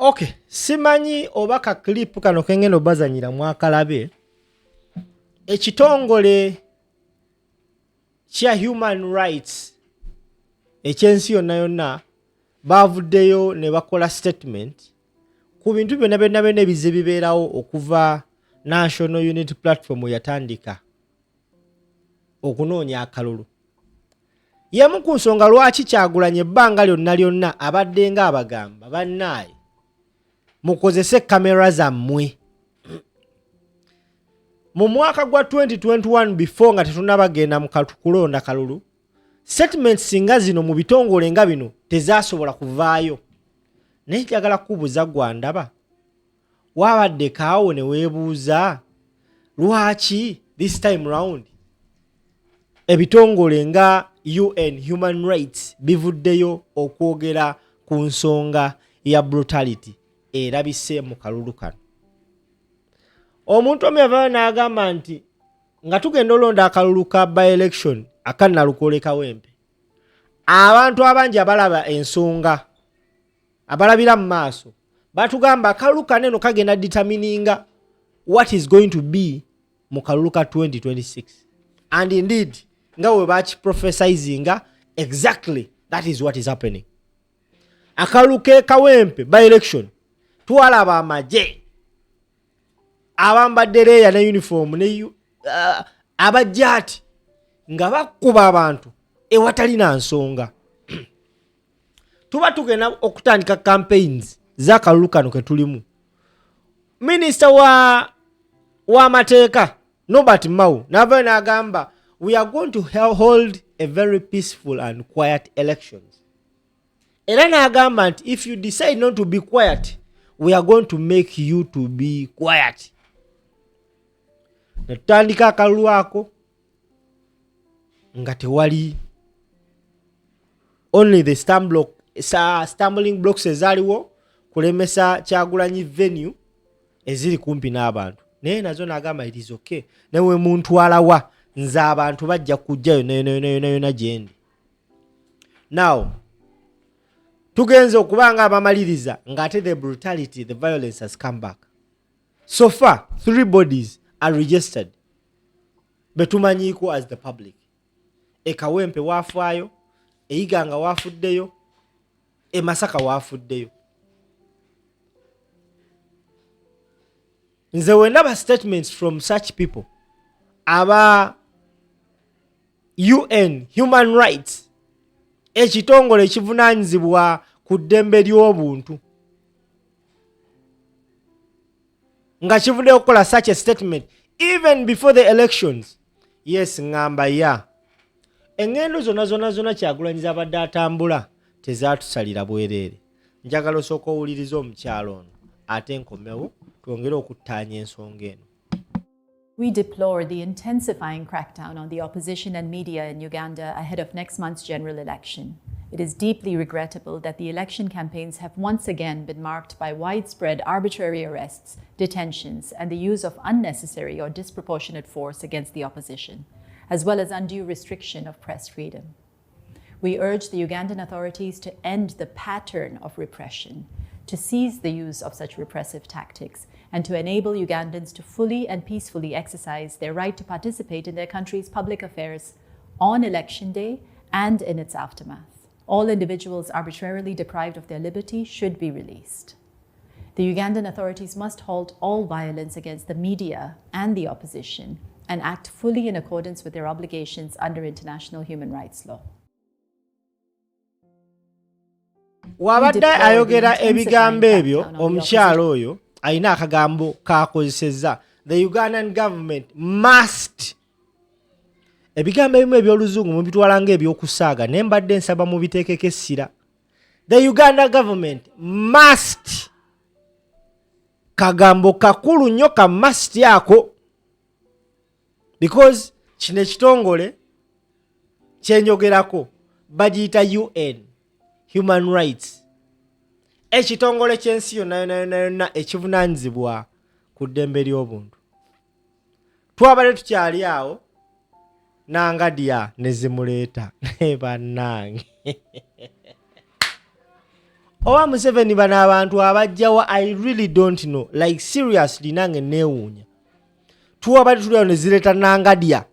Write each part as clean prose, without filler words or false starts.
Okay, simanyi oba ka clip kano kengenda obazanyira mwakalabe. Ekitongole kya human rights ekyensi yonna yonna baavuddeyo ne bakola statement ku bintu byonna byonna byonna ebizze bibeerawo okuva National Unity Platform yatandika okunoonya akalulu. Y'emu ku nsonga lwaki Kyagulanyi ebbanga lyonna lyonna abadde nga abagamba bannaaye mukozese kamera zammwe. Mu mwaka gwa 2021 before nga tetunabagenda mu kulonda kalulu, statements nga zino mu bitongole nga bino tezasobola kuvaayo. Naye njagala kukubuuza gwandaba, wabadde kaawo ne weebuuza lwaki this time round ebitongole nga UN Human Rights bivuddeyo okwogera ku nsonga ya brutality erabise mu kalulu kano. Omuntu omu yavaayo n'agamba nti nga tugenda olonda akalulu ka by election aka Nalukoola e Kawempe, abantu abangi abalaba ensonga abalabira mu maaso batugamba akalulu kano eno kagenda determininga what is going to be mu kalulu ka 2026, and indeed nga bwe bakiprophesizinga, exactly that is what is happening. Akalulu ke Kawempe by election twalaba amagye abambadde leeya ne uniform ne abajjaati nga bakuba abantu ewatali na nsonga. Tuba tugenda okutandika campaigns z'akalulu kano ke tulimu. Minisita wa w'amateeka Norbert Mao n'avayo n'agamba we are going to hold a very peaceful and quiet elections, era n'agamba nti if you decide not to be quiet, we are going to make you to be quiet. Ne tutandika akalulu ako nga tewali, only the stumbling blocks ezaaliwo kulemesa Kyagulanyi venue eziri kumpi n'abantu, naye nazo n'agamba it is okay, nawe muntwalawa nze abantu bajja kujja yonna yonna yonna yonna yonna gyendi. Now tugenze okuba nga abamaliriza ng'ate the brutality, the violence has come back. So far 3 bodies are registered betumanyiiko as the public. Ekawempe waafaayo, Eiganga waafuddeyo, e Masaka waafuddeyo. Nze wendaba statements from such people aba UN Human Rights, ekitongole ekivunaanyizibwa ku ddembe ly'obuntu, nga kivuddeyo okukola such a statement even before the elections, yes, ngamba ya eŋŋendo zonna zonna zonna Kyagulanyi z'abadde atambula tezaatusalira bwereere. Njagala osooka owulirize omukyalo ono ate nkomewo twongere okuttaanya ensonga eno. We deplore the intensifying crackdown on the opposition and media in Uganda ahead of next month's general election. It is deeply regrettable that the election campaigns have once again been marked by widespread arbitrary arrests, detentions, and the use of unnecessary or disproportionate force against the opposition, as well as undue restriction of press freedom. We urge the Ugandan authorities to end the pattern of repression, to cease the use of such repressive tactics, and to enable Ugandans to fully and peacefully exercise their right to participate in their country's public affairs on election day and in its aftermath. All individuals arbitrarily deprived of their liberty should be released. The Ugandan authorities must halt all violence against the media and the opposition and act fully in accordance with their obligations under international human rights law. Wabadde ayogera ebigambo ebyo omukyalo oyo alina akagambo kakozesezza, the Ugandan government must. Ebigambo ebimu eby'oluzungu mubitwala nga ebyokusaaga, naye mbadde nsaba mubiteekeko essira. The Uganda government must, kagambo kakulu nnyo ka must ako, because kino ekitongole kyenjogerako bagiyita UN Human Rights, ekitongole ky'ensi yonna yonna yonna yonna ekivunaanyizibwa ku ddembe ly'obuntu. Twabadde tukyali awo nangadya ne zimuleeta, naye bannange. Oba Museveni bano abantu abajjawa, I really don't know. Like, seriously, nange neewuunya. Tuwabadde tuliawo ne zireeta Nangadya,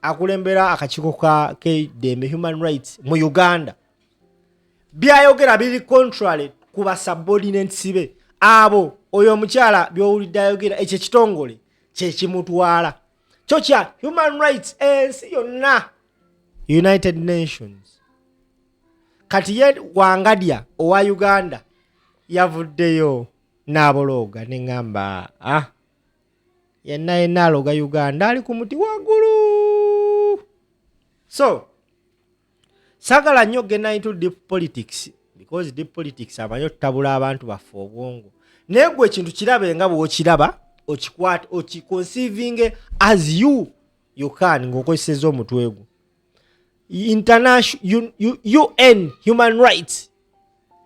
akulembera akakiiko ka keddembe, human rights mu Uganda. Byayogera biri contrary ku basubordinates be abo. Oyo omukyala byowulidde ayogera, ekyo ekitongole kyekimutwala kyo kya human rights ensi yonna, United Nations. Kati ye Wangadya owa Uganda yavuddeyo n'abolooga, neŋŋamba, ah, yenna yenna aloga Uganda ali ku muti waggulu. So sagala nnyo ogenda into deep politics, because deep politics amanyi otutabula abantu baffe obwongo. Naye gwe ekintu kirabe nga bw'okiraba, okikwate, okiconceivinge as you can ng'okozeseza omutwe gwo. International UN human rights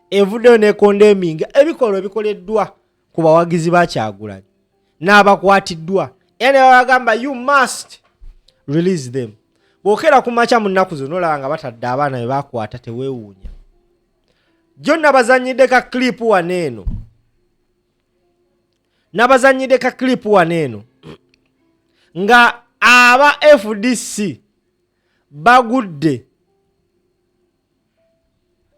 evuddeyo necondemninga ebikolwa ebikoleddwa ku bawagizi ba Kyagulanyi n'abakwatiddwa, era ne babagamba, "You must release them." Bw'okeera ku makya mu nnaku zino olaba nga batadde abaana be bakwata, teweewuunya. Jjo nabazanyidde ka clip wano eno, nabazanyidde ka clip wano eno nga aba FDC bagudde,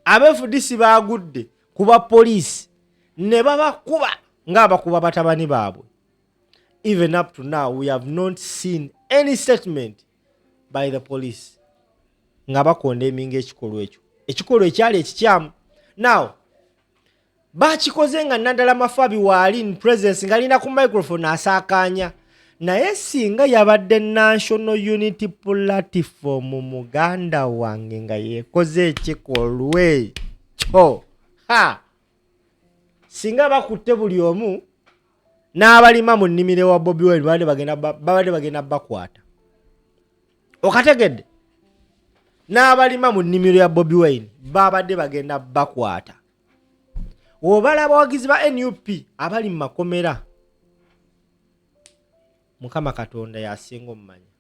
aba FDC bagudde ku bapoliisi ne babakuba ng'abakuba batabani baabwe. Even up to now we have not seen any statement by the police nga bacondemninga ekikolwa ekyo, ekikolwa ekyali ekikyamu. Now bakikoze nga Naddala Mafabi waali in presence, ng'alina ku microphone asaakaanya. Naye singa yabadde National Unity Platform, muganda wange, nga yekoze ekikolwa ekyo, ha, singa bakutte buli omu n'abalima mu nnimiro wa Bobi Wine, babadde bagenda bakwata. Okategedde? N'abalima mu nnimiro ya Bobi Wine babadde bagenda bakwata. Wobala abawagizi ba NUP abali mu makomera, Mukama Katonda yasinga omumanya.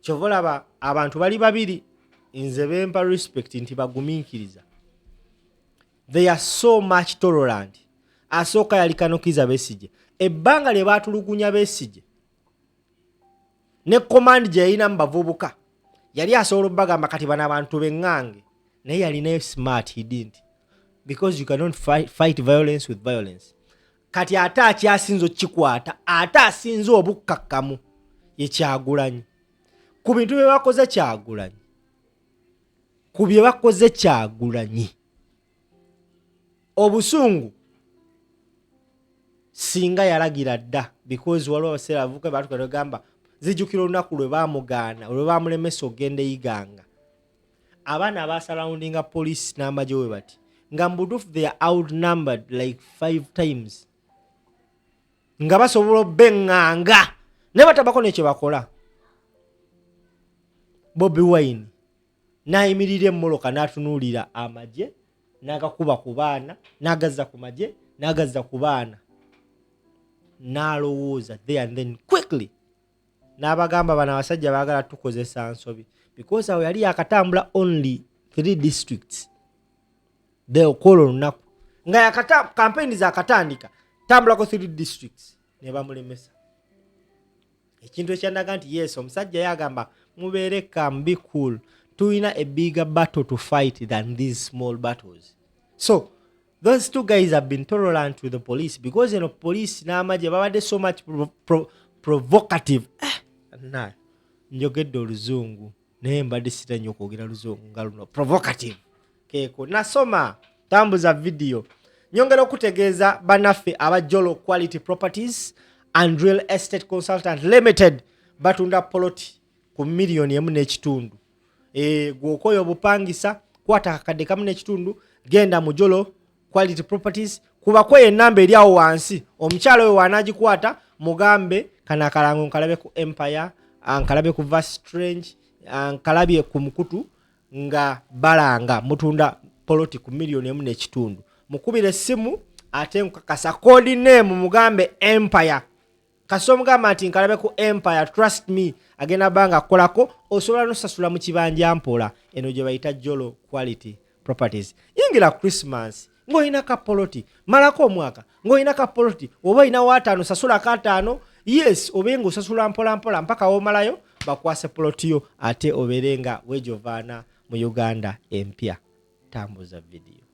Kyova olaba abantu bali babiri nze bempa respect nti bagumiikiriza, they are so much tolerant. Asooka yali Colonel Kizza Besigye. Ebbanga lye baatulugunya Besigye ne command gye yalina mu bavubuka, yali asobola obbagamba, "Kati bano abantu beŋŋange." Naye yalinayo smart, he didn't, because you cannot fight violence with violence. Kati ate akyasinza okkikwata, ate asinza obukkakkamu, ye Kyagulanyi. Ku bintu bye bakoze Kyagulanyi, ku bye bakoze Kyagulanyi, obusungu singa yalagira dda, because waliwo abaseera abavubuka batuka negamba, zijjukira olunaku lwe bamugaana, lwe bamulemesa okugenda eyiganga. Abaana abasurroundinga police n'amagye we bati, nga mu butuufu they are outnumbered like five times, nga basobola obbeŋŋanga, naye batabako nekye bakola. Bobi Wine n'ayimirira emmoloka, n'atunuulira amagye, n'agakuba ku baana, n'agazza ku magye, n'agazza ku baana, n'alowooza there and then quickly n'abagamba, "Bano abasajja baagala tukozesa nsobi," because awo yali yakatambula only three districts okola olunaku nga yakata campaign zakatandika, tambulako three districts ne bamulemesa. Ekintu ekyandaga nti yes, omusajja yagamba, "Mubeere calm, be cool, tulina a bigger battle to fight than these small battles." So those two guys have been tolerant with the police, because eno police n'amagye babadde so much provocative. Eh, na njogedde oluzungu, naye mbadde sita nnyo okwogera luzungu nga luno. Provocative keeko nasoma. Tambuza vidiyo. Nyongera okutegeeza bannaffe aba Jolo Quality Properties and Real Estate Consultant Limited, batunda poloti ku 1.5 miliyoni. E, gwokoyo obupangisa, kwata 1.5 kakadde, genda mu Jolo Quality Properties, kubako enamba eri awo wansi. Omukyalo oyo wanagikwata, mugambe, "Kano akalango nkalabe ku Empire, nkalabe ku Vastrange, nkalabye ku mukutu nga balanga mutunda poloti ku 1.5 miliyoni." Mukubire essimu, ate nkakasa code name mugambe Empire. Kasita omugamba nti nkalabe ku Empire, trust me, agenda banga akolako. Osobola nosasula mu kibanja mpola. Eno gye bayita Jolo Quality. Properties. Yingira Christmas ng'olina ka poloti, malako omwaka ng'olina ka poloti, oba olina waataano, sasula kataano, yes, obe ng'osasula mpolampola mpaka womalayo bakwase poloti yo, ate obeere nga wejovaana mu Uganda empya. Tambuza vidiyo.